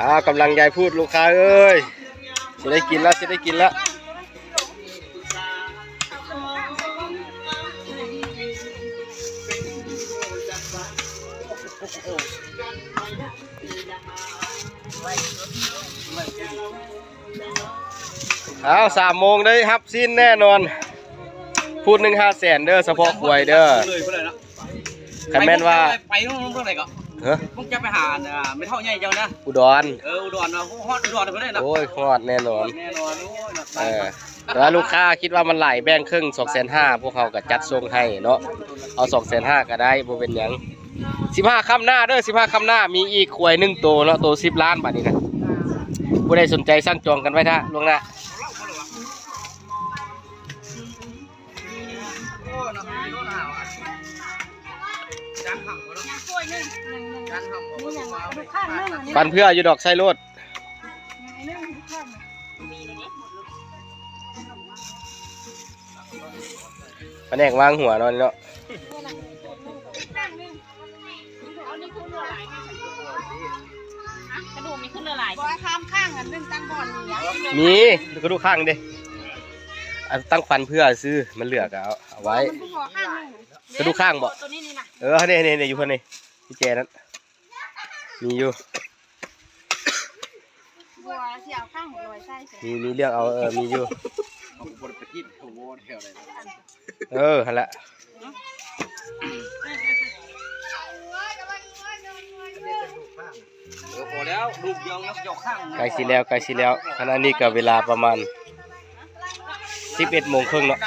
ອ່າ ກຳລັງຢາຍພູດ ລູກຄ້າເອີຍ ຊິໄດ້ກິນລະ ຊິໄດ້ກິນລະ. ອ້າວ ສາມໂມງໄດ້ຮັບຊີ້ນແນ່ນອນ ພູດໜຶ່ງຫ້າແສນເດີ ສະເພາະຄວາຍເດີ. ຄັນແມ່ນວ່າ ໄປເມືອງໃດກໍ ຮະ ພວກຈະໄປຫາ ອ່າ ແມ່ເຖົ້າໃຫຍ່ເຈົ້ານະ ອຸດອນ. ເອີ ອຸດອນເນາະ ຮອດອຸດອນເພິ່ນເດ້ເນາະ. ໂອ້ຍ ຮອດແນ່ນອນ ແນ່ນອນ. ໂອ້ຍ ເອີ ແຕ່ວ່າລູກຄ້າຄິດວ່າມັນຫຼາຍ ແບ່ງເຄິ່ງ ສອງແສນຫ້າ ພວກເຮົາກໍຈັດສົ່ງໃຫ້ເນາະ. ເອົາສອງແສນຫ້າກໍໄດ້ ບໍ່ເປັນຫຍັງ. ສິບຫ້າຄ່ຳໜ້າເດີ ສິບຫ້າຄ່ຳໜ້າມີອີກຄວາຍໜຶ່ງໂຕເນາະ ໂຕສິບລ້ານ. ບາດນີ້ນະ ຜູ້ໃດສົນໃຈສັ່ງຈອງກັນໄວ້ຖ້າລ່ວງໜ້າ. ປັນເພື່ອຢູ່ດອກ ໃສ່ໂລດ. ພະແນກວາງຫົວເນາະ ເນາະ. ກະດູກມີຂຶ້ນຫຼາຍໆ ບໍ່ ຂ້າມຂ້າງອັນໜຶ່ງຕັ້ງບ່ອນນີ້ ມີກະດູກຂ້າງເດ້. ອັນຕັ້ງຟັນເພື່ອຊື່ ມັນເຫຼືອກະເອົາ ເອົາໄວ້ ມັນບໍ່ພໍຂ້າງໜຶ່ງ ກະດູກຂ້າງບໍ່? ໂຕນີ້ນີ້ນະ ເອີ ນີ້ໆ ຢູ່ພຸ້ນນີ້ ທີ່ແຈນັ້ນ ມີຢູ່ ບໍ່ ຊິເອົາຂ້າງໜຶ່ງໄວ້ໃສ່ ມີ ມີເລືອກເອົາ ເອີ ມີຢູ່ ເອີ ຫັ້ນລະ ເອີ ພໍແລ້ວ ລູກດຽວຍັງຈອກຂ້າງ ໃກ້ຊິແລ້ວ ໃກ້ຊິແລ້ວ. ຂະນະນີ້ກໍເວລາປະມານສິບເອັດໂມງເຄິ່ງເນາະ.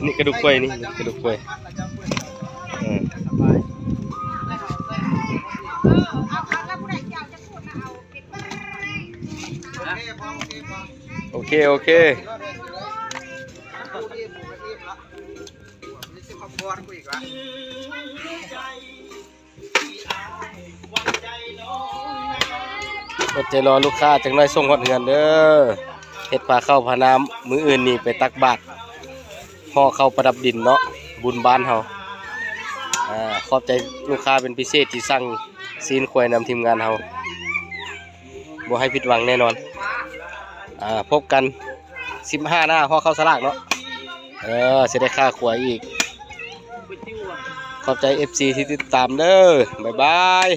ນີ້ກະດູກຄວາຍ ນີ້ກະດູກຄວາຍ ເອີ. ໂອເຄ ໂອເຄ. ອົດໃຈລໍລູກຄ້າຈັກໜ້ອຍ ສົ່ງຮອດເຮືອນເດີ. ເຮັດພາເຂົ້າພານ້ຳ ມື້ອື່ນນີ້ໄປຕັກບາດ ຫໍ່ເຂົ້າປະດັບດິນເນາະ ບຸນບ້ານເຮົາ. ອາ ຂອບໃຈລູກຄ້າເປັນພິເສດທີ່ສັ່ງຊີ້ນຄວາຍນຳທີມງານເຮົາ ບໍ່ໃຫ້ຜິດຫວັງແນ່ນອນ. ອາ ພົບກັນສິບຫ້າໜ້າຫໍ່ເຂົ້າສະຫຼາກເນາະ. ເອີ ຊິໄດ້ຄ່າຄວາຍອີກ. ຂອບໃຈເອັຟຊີທີ່ຕິດຕາມເດີ. ບາຍບາຍ.